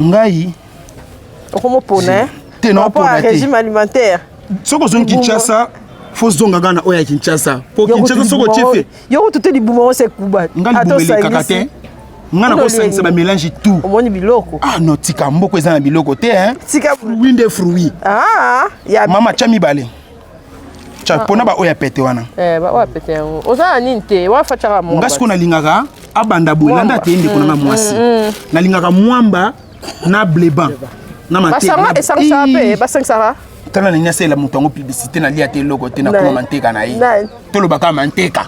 ngai okomopona te naopona te régime alimentaire soki ozongi kinshasa fo zonga kaka na oyo ya kinshasa po kinshasa soki otie fe yo kutu te libuma ose kuba nga libuma elekaka te nga nakosangisa bamélange tout omoni biloko ah non tika mboko eza na biloko te hein tika fruit nde fruit ah ya mama tya mibale tya mpona baoyo ya pete wana eh baoyo ya pete yango oza na nini te wafa tyaka mwamba nga sikoyo nalingaka abanda boye landa te ndeko na nga mwasi mm, mm. nalingaka mwamba na bleban na mateka esangisaka mpe basangisaka tala nani asalela moto yango publicité nalia te eloko te nakoma manteka na ye toloba kaka manteka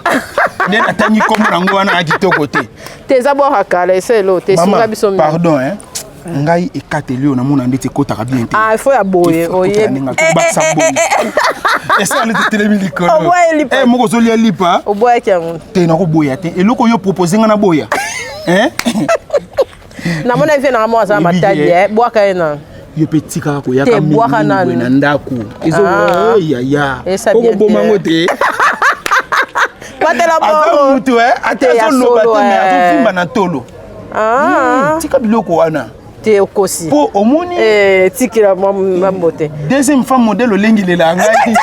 nde natangi nkombo nango wana ya kitoko te te eza bwaka kala eselo te esunga biso pardon hein ngai ekateli oyo namona ndeti ekotaka bien te ah, fo ya boye oyebi bakisa boye esala neti etelemi likolo eh, moko ozolia lipa oboyaki yango te nakoboya te eloko oyo propose ngai naboya namona vie nanga moko aza matadi eh, bwaka ye na yo mpe tikaka koyaka mingi na ndako ezoyaya ah. okoboma yango te aza mutu eh, ata azoloba te me azovimba na ntolo ah. hmm, tika biloko wana te okosi mpo omoni eh, tikela mwa mbote deuxième femme modèle olengilela ngai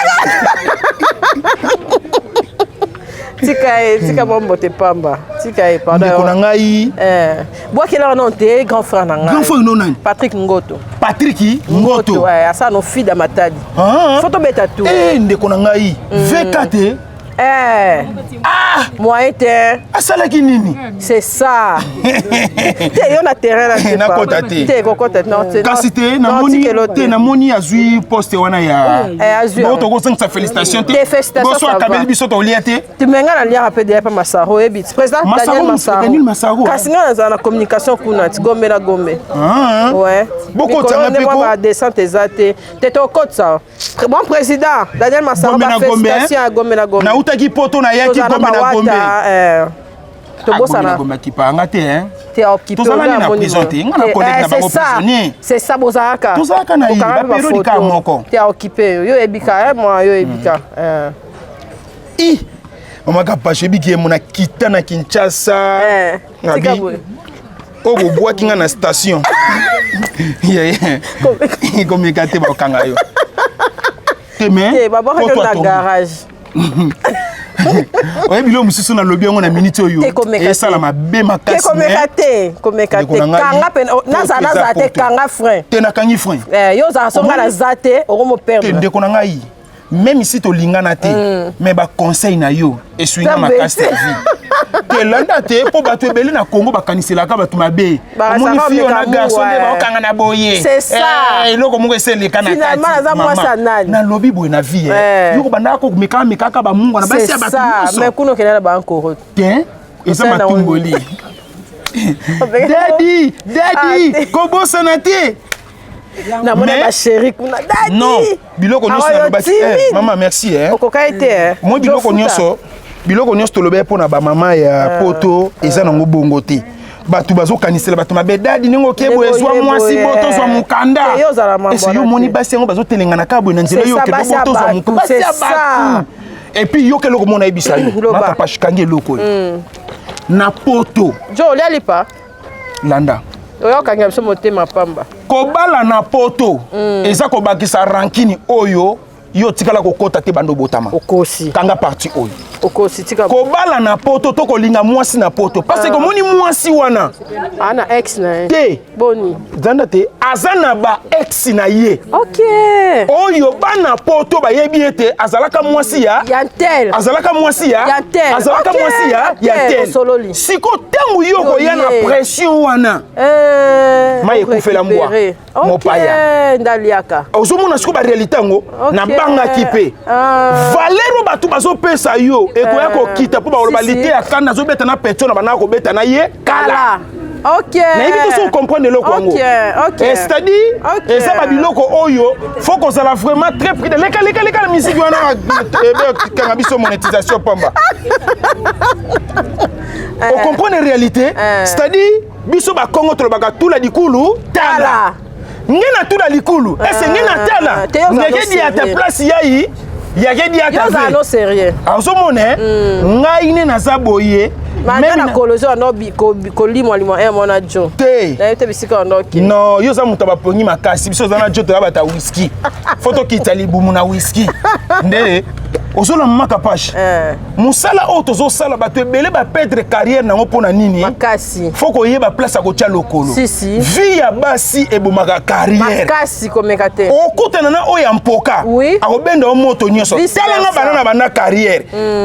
tika ye tika mwa mbote pamba tika ye pardon ndeko na ngai eh, bwakelaka nano te grand frère na ngai grand frère no nani patrick ngoto patrick ngoto eh, asala no fida matadi ah. fo tobeta tour eh, ndeko na ngai vk te Eh. Ah! Moyen te. Asalaki nini? C'est ça. te yo na terrain na te. Nakota te. Te kokota non te. Kasi te namoni te namoni azui poste wana ya. Eh azui. Bon tokosangisa félicitation te. Te félicitation. Boso akabeli biso tolia te. Te mais nga naliaka pe deya pa Masaro oyebi. Président Daniel Masaro. Daniel Masaro. Kasi nga nazala na communication kuna ti Gombe na Gombe. Ah. Ouais. Bokotanga pe ko. Ba descente eza te. Te tokotisa. Bon président, Daniel Massaro, ba félicitations à Gombe na Gombe. Nautaki poto na yaki Gombe na Gombe. Eh, tobosana. Ah, Gombe akipanga te hein. Te occupé. Tozalani na prison te. Nga na eh, collègue na bango prisonnier. C'est ça bozalaka. Tozalaka na ye ba période ka moko. Te occupé. Yo ebika hein moi yo ebika. Hmm. Eh. I. Mama Kapashe ebiki ye mona kita na Kinshasa. Eh. Tika boye. oyo bobwaki nga na station komeka te bakokanga yo te mais na garage oyebi biloko mosusu nalobi yango na miniti oyo esala mabe makasikomeka te komeka te kanga pene oh, nazala nazala te kanga frein te nakangi frein eh, yo ozala songa naza te okomoperdre te ndeko na ngai même si tolingana te mm. mais baconseil na yo esui nga makasi na vie te landa te mpo bato ebele na congo bakaniselaka bato mabe omoni fille na garçon nde baokanga na boye eh, eloko moko esi eleka na kati nalobi boye na vie eh. yo kobandaka komekaka mekaka bamungwa na basi ya bato nyonso te eza matumboli dadi dadi ah, kobosana te namona ba chéri kuna dadi non biloko nyonso nalobaki eh, mama merci eh. okoka ye te eh. moi biloko nyonso biloko nyonso tolobaki mpo na bamama ya eh, poto eza eh. nango bongo te bato bazokanisela bato mabe dadi ndenge okeboye ezwa mwasi bo tozwa mokanda ese yo omoni basi yango bazotelengana kaka boye na nzela yo okende bo tozwa mokanda basi ya bato epuis yoka eloko mona yebisa yo makapashikangi eloko oyo hmm. na poto jo olia lipa landa oyo okanga biso motema pamba kobala na poto mm. eza kobakisa rankini oyo Yo otikala kokota te banda obotama. Okosi. Kanga parti oyo. Okosi tika. Kobala na poto to kolinga mwasi na poto. Parce que omoni mwasi wana. Ana ex na ye. Te. Boni. Zanda te aza na ba ex na ye. OK. Oyo bana poto bayebi ete azalaka mwasi ya ya tel. Azalaka mwasi ya ya tel. Azalaka okay. mwasi ya ya tel. Osololi. Siko tango yo koya na pression wana. Eh, Mai ekufela mbwa. Mopaya. Ndaliaka. Ozomona siko ba réalité yango nabangaki mpe ah. valeur oyo bato bazopesa yo ekoya eh. kokita mpo bakoloba Si, si. lite ya kanda azobeta na petio na bandaka kobeta na ye kala. Ok. Nayebi te soki comprendre eloko yango. Ok. Eh, c'est-à-dire Ok. eza babiloko oyo faut kozala vraiment très prudent. Leka leka leka na misiki wana ebe kanga biso monétisation pamba. Ocomprendre réalité, c'est-à-dire biso bakongo tolobaka tula likulu tala nge na tula likulu ese nge na tala Te yo ozala ngeke no diata sérieux. place yayi yake Yo diata ozala no sérieux. azomona ngai nde naza boye Manda Même na kolozo wana kolimwalimwa e mwana jo. Te. Nayebi te bisika wana oke. Non, yo oza moto ya bapongi makasi. Biso oza na jo toya bata whisky. Fo tokita libumu na whisky. Nde ozolama maka pashe. Mosala oyo tozosala bato ebele baperdre carrière nango mpo na nini? Makasi. Fo koyeba place ya kotia lokolo. Si, si. Vie ya basi ebomaka carrière. Makasi komeka te. Okutana na oyo ya mpoka. Oui. Akobenda yo moto nyonso. Vice Tala nga versa. banda na banda carrière.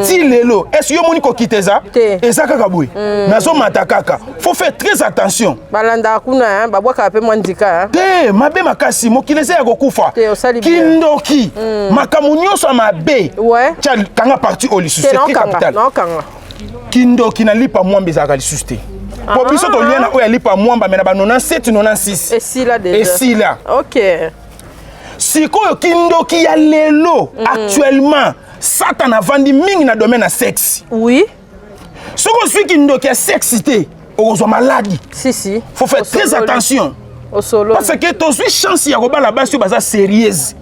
Ti lelo, est-ce yo moni kokita eza? Te. Eza kaka boye. Nazomata kaka. Faut faire très attention. Balandaka kuna hein, babwakaka mpe mwa ndika hein. Te mabe makasi mokili eza ya kokufa. Te, osali bien. Kindoki. Makambo nyonso ya mabe. Ouais. Tia kanga parti oyo lisusu. Te C'est très naokanga, capital. naokanga. Kindoki na lipa mwamba ezalaka lisusu te. Po biso tolia na oyo ya lipa mwamba me na ba 97 96. Esila déjà. Esila. Ok. Sikoyo kindoki ya lelo actuellement Satan avandi mingi na domaine ya sexe. Oui. Soki ozwi kindoki ya sexe te okozwa maladi. Si si. Faut faire très Osololi. attention. Osololi. Parce que tozwi chance ya kobala basi oyo baza sérieuse.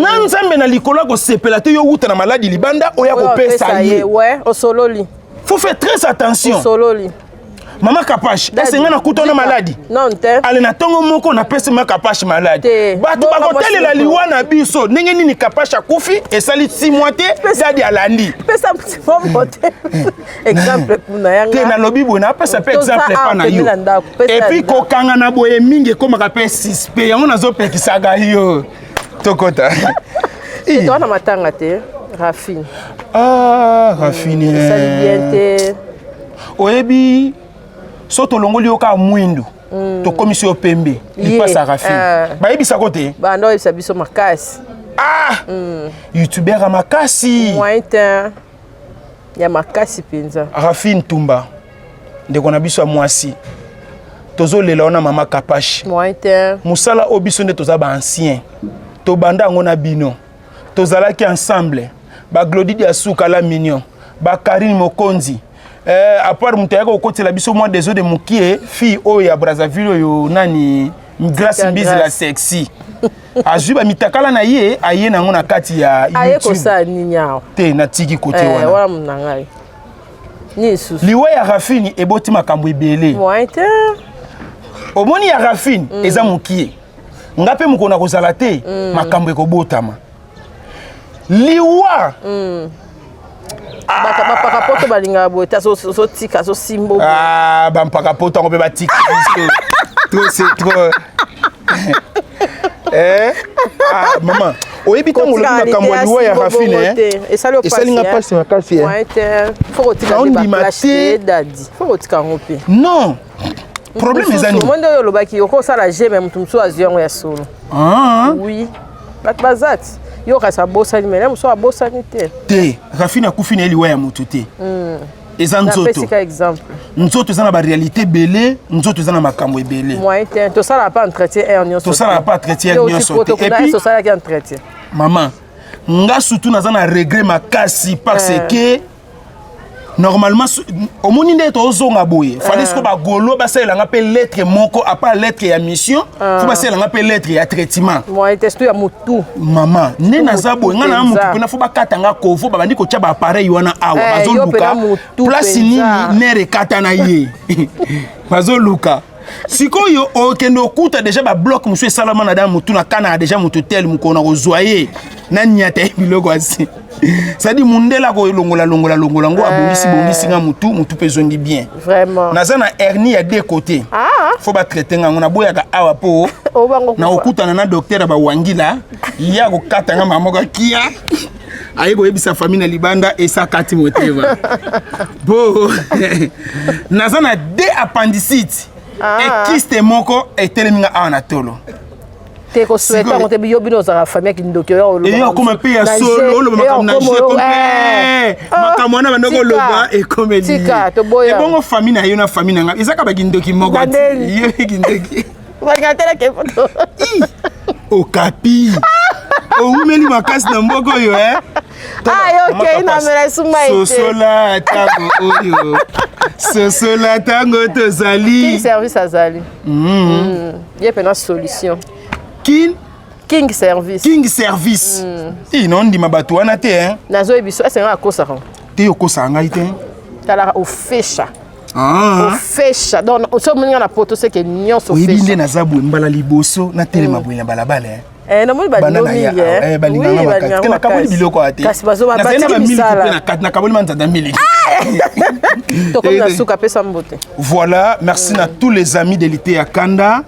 Na nzambe na likolo akosepela te yo wuta na maladi libanda oya Oyo kopesa apesa ye. Ouais, osololi. Faut faire très attention. Osololi. Mama Kapash, ese nga nakuta na maladi? Non te. Ale na ntongo moko napesi ma Kapash maladi. Te. Bato Bongo bakotelela mwasi liwa na biso ndenge nini Kapash akufi esali 6 mois te dadi alandi. Pesa moto te. Exemple kuna yanga. Te nalobi boye napesa mpe Toza exemple awa epa na pembeni yo. na ndako, pesa Et puis ndako. kokanga na boye mingi ekomaka mpe suspect yango nazopekisaka yo. Tokota. Te toza na matanga te. Rafine. Ah, Rafine. Esali bien te. Oyebi so tolongoli yo kaka mwindu tokomisi yo pembe Ye. lipasa ya Rafine. Ah. Bayebisako te. Banda oyebisa biso makasi. Ah! Youtubeur ya makasi. Moyen te. Ya makasi mpenza. Rafine Tumba ndeko na biso ya mwasi tozolela wana mama Kapash. Moyen te. Mosala oyo biso nde toza ba ancien tobanda yango na bino tozalaki ensemble ba Glody Diasuka la mignon ba Karine Mokonzi à part moto ayaka kokotela biso mwa desode mokie fille oyo ya Brazzaville oyo nani Grace Tika Mbizi la Grace. sexy azwi bamitakala na ye aye nango na kati ya Aye YouTube kosala nini awa? te natiki kote Eh, wana wana mona ngai. Nini susu? Liwa ya Rafine eboti makambo ebele. Moyen te. Omoni ya Rafine eza mokie nga mpe mokolo na kozala te makambo ekobotama liwa. Bapaka poto balingaka boye te azotika azosimba boye. Ah, bampaka poto yango mpe batika biso trop c'est trop. Eh? Ah, mama oyebi ntango olobi Kotika makambo ya lite liwa ya asimba Rafine bongo eh? te. Esali yo esali nga pasi, eh? pasi makasi eh? Moyen te. Faut kotika nde Naondima ba flash te. te dadi. Faut kotika yango mpe. Non problème eza nini? Monde oyo olobaki okosala je mais moto mosusu azwi yango ya solo. Ah. Oui. Bato baza ti. Yo kasi abosani mais na mosusu abosani te. Te Rafine akufi na ye liwa ya moto te. Eza nzoto. Napesi ka exemple. Nzoto eza na baréalité ebele, nzoto eza na makambo ebele. Moyen te. Tosalaka pa entretien heure nyonso. Tosalaka pa entretien heure nyonso te. Et Et puis- tosalaki entretien. Mama nga surtout naza na regret makasi parce que normalement omoni nde tozonga boye fallait siko bagolo basalelanga mpe lettre moko à part lettre ya mission fo basalelanga mpe lettre ya traitement. Moyen te surtout ya motu. Mama nde naza boye nga na Mpenza. motu mpena fo bakatanga kovo babandi kotia baappareil wana awa Eh, yo bazoluka mpena motu place nini mpenza. nere ekata na ye bazoluka sikoyo okende okuta deja babloke mosusu esalama na da motu na kana deja motu tel mokolo na kozwa ye Naniata ye biloko asi. C'est-à-dire mundele akolongola longola longola ngo, abongisi bongisi nga mutu, mutu mpe ezongi bien. Vraiment. Naza na hernie ya deux côtés. Fo batraite nga ngo, naboyaka awa mpo Obango. Na okutana na docteur ya bawangila, ye akokata nga mama moko akia, aye koyebisa famille na libanda, esakati motema bo. Naza na deux appendicite e kyste moko etelemi nga awa na tolo. Te, kosouhaiter yango te. Yo bino ozalaka famille ya kindoki. Oyo Eyo akoma mpe ya solo, oloba makambo na je, makambo wana bandoko oloba ekomeli. Tika, toboya. Ebongo famille na yo na famille na nga ezaka bakindoki moko. Bandeli. Yo kindoki. Balinga teleke poto. Okapi owumeli makasi na mboka oyo, eh? Ah, yo okei na mela esuma ete. Sosola ntango oyo, sosola ntango tozali. King Service azali. Ye mpena solution. King. King Service. King Service. I nondima bato wana te, hein? Nazoyebi so esenga akosaka. Te, okosaka ngai te. Talaka, ofesha. Ah. Ofesha, donc so omoni nga na poto, seke nyonso. Oyebi nde ofesha. Naza boye, mbala liboso natelema boye na balabala, eh. Eh, namoni Banda balingo na ya mingi, eh. eh, balinganga Oui, makasi balinganga te, nakaboli makasi. biloko aya te. Kasi bazo Nazali na batiki bamiliki mpe misala. na kati, nakaboli manzanda miliki. Tokomi na suka, apesa mbote. Voilà, merci na tous les amis de l'ité ya Kanda.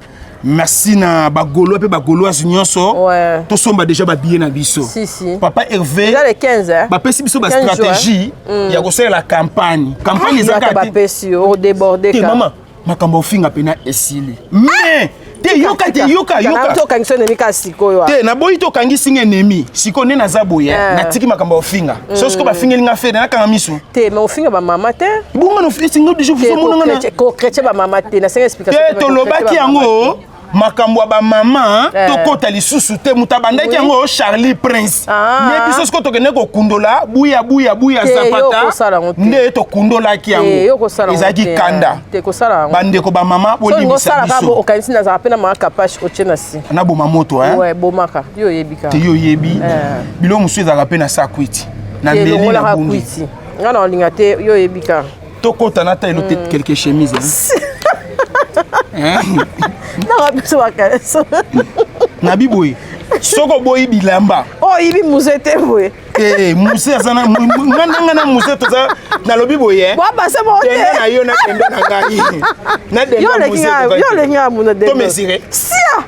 Merci na bagaulois mpe bagauloise nyonso. Tosomba déjà babillet na biso. Si, si. Papa Hervé, Eza le 15, eh? bapesi biso 15 juin. bastratégie ya kosalela campagne. Campagne eza Eza kaka te. Bapesi yo odéborde. Te, mama, makambo ofinga mpena esili, mais te, yoka te, yoka, yoka. Tokangisa ennemi kaka sikoyo. Te, naboyi te, okangisi nga ennemi sikoyo nde naza boye. Natiki makambo ya ofinga. So sikoyo bafingeli nga Ferre, nakanga miso? Te, mais ofinga bamama te. Bonga nofinga déjà, omonanga na Kochrétien bamama te, nasenga explication. Te, tolobaki yango, makambo ya bamama tokɔta lisusu te. Moto abandaki yango, Charlie Prince. Nde biso sikoyo tokende kokundola buya buya buya. Te, yo Zapata. kosala yango te. Nde tokundolaki Te, yo yango. kosala yango Ezalaki te, kanda. Te, kosala yango. Bandeko bamama, So olingi bolimbisa osala kaka bo biso. Okanisi nazala mpe na mama Kapache, otie na si. Naboma moto, hein? Ouais, bomaka, yo oyebi kaka. Te, yo oyebi biloko mosusu ezalaka mpe na sa kwiti na Te, meli na longolaka bungi. kwiti, nga na olinga te, yo oyebi kaka. Tokɔta na ta elo te, quelques chemises, hein? Hein? Nanga biso bakaleso. Nabi boye, soki oboyi bilamba. Oyibi muse te boye. Te, muse aza na nga ndanga na muse toza, nalobi boye. Bwabase moko te. Dendo na yo na dendo na ngai na dendo. Yo oleki nga, yo oleki nga muna dendo. Tomesure. Sia,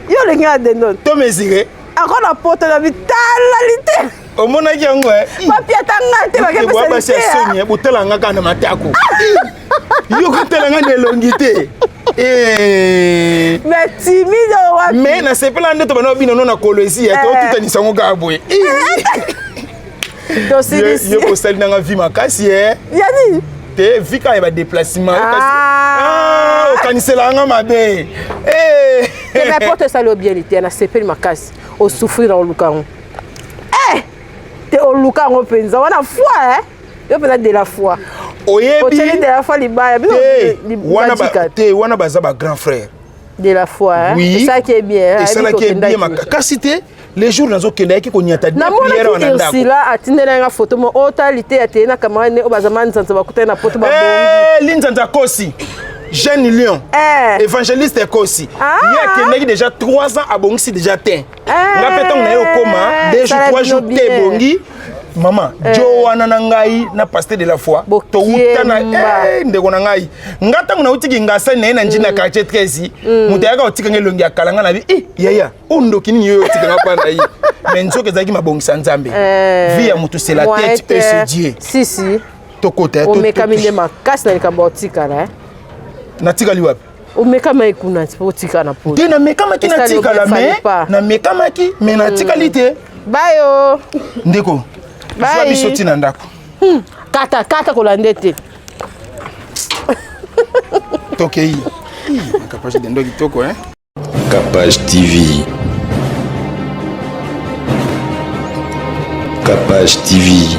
yo oleki nga dendo. Tomesure. Ako na poto na bitalali te. Omonaki yango, eh? Bapiata nga te. Bwa basi ya Bakepesa. soni, eh, botala nga kaka na matako, yo kotala nga na elongi te. Eh. Mais timide oyo wapi? Mais nasepela nde tobanda bino no na kolwezi ya totutanisa yango kaka boye. Tosilisi. Yo kosali nanga vie makasi, e. Yani. Te, vie kaka ya badéplacement. Ah. Okanisela nga mabe. Eh. Te, mais poto esali obieli te, nasepeli makasi. Osouffrir na oluka yango. Eh! Te, oluka yango mpenza wana foi, eh? Yo mpenza de la foi. Oyebi. Otieli de la foi libaya bino. Te, wana te, wana baza bagrand frère. De la foi, hein? Oui. Esalaki ye bien, hein? Esalaki ye bien kasi te, les jours nazokende, ayaki koniata prière Namonaki wana ndako. Ursula atindela nga foto mo otali te, ateye na camarade ne oyo bazama nzanza, bakutani na poto, babongi. Eh, Linzanza Kosi, jeune lion. Eh. Évangéliste Kosi. Ah. Ye akendaki déjà 3 ans, abongisi déjà te. Nga mpe ntango na ye okoma 2 jours, Esala 3 jours bino te, bien. ebongi mama jo wana na ngai na pasteur de la foi touta na Bokiemba. Eh, ndeko na ngai, nga ntango nautiki ngasani na ye na njini na quartier 13, moto ayaka kotika nga elongi ya kala, nga na bi eh, yaya oyo ndoki nini oyo otika nga mpa na ye? Mais nzoka ezalaki mabongisa Nzambe. Vie ya moto, c'est la tête et c'est Dieu. Si, si. Tokota. Omekami nde makasi na likambo ya otikala, eh? Natikali wapi? Omekama ye kuna ti mpo otikala na poto. Te, namekamaki Esali natikala obe, me fallait pas. Namekamaki me natikali te. Bayo. Ndeko, zwa Bye. biso ntina ndako. Kata kata, kolanda te. Tokei Kapage, dendo kitoko, hein? Capage TV. Capage TV.